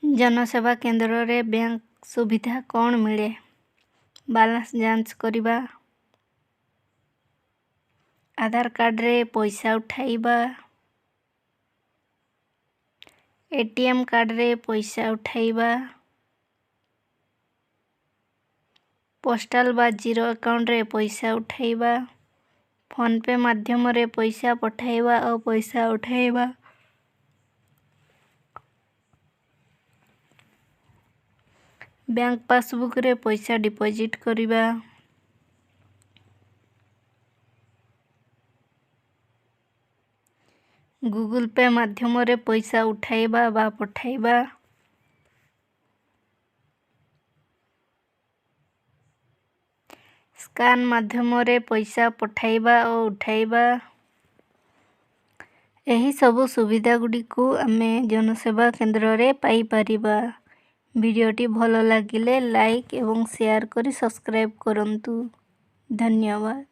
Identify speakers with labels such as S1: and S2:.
S1: ଜନସେବା କେନ୍ଦ୍ରରେ ବ୍ୟାଙ୍କ ସୁବିଧା କ'ଣ ମିଳେ? ବାଲାନ୍ସ ଯାଞ୍ଚ କରିବା, ଆଧାର କାର୍ଡ଼ରେ ପଇସା ଉଠାଇବା, ATM କାର୍ଡ଼ରେ ପଇସା ଉଠାଇବା, ପୋଷ୍ଟାଲ ବା ଜିରୋ ଆକାଉଣ୍ଟରେ ପଇସା ଉଠାଇବା, ଫୋନ୍ପେ ମାଧ୍ୟମରେ ପଇସା ପଠାଇବା ଓ ପଇସା ଉଠାଇବା, ବ୍ୟାଙ୍କ ପାସବୁକ୍ରେ ପଇସା ଡିପୋଜିଟ୍ କରିବା, ଗୁଗୁଲ୍ ପେ ମାଧ୍ୟମରେ ପଇସା ଉଠାଇବା ବା ପଠାଇବା, ସ୍କାନ୍ ମାଧ୍ୟମରେ ପଇସା ପଠାଇବା ଓ ଉଠାଇବା। ଏହିସବୁ ସୁବିଧା ଗୁଡ଼ିକୁ ଆମେ ଜନସେବା କେନ୍ଦ୍ରରେ ପାଇପାରିବା। ଭିଡ଼ିଓଟି ଭଲ ଲାଗିଲେ ଲାଇକ୍ ଏବଂ ସେୟାର କରି ସବସ୍କ୍ରାଇବ୍ କରନ୍ତୁ। ଧନ୍ୟବାଦ।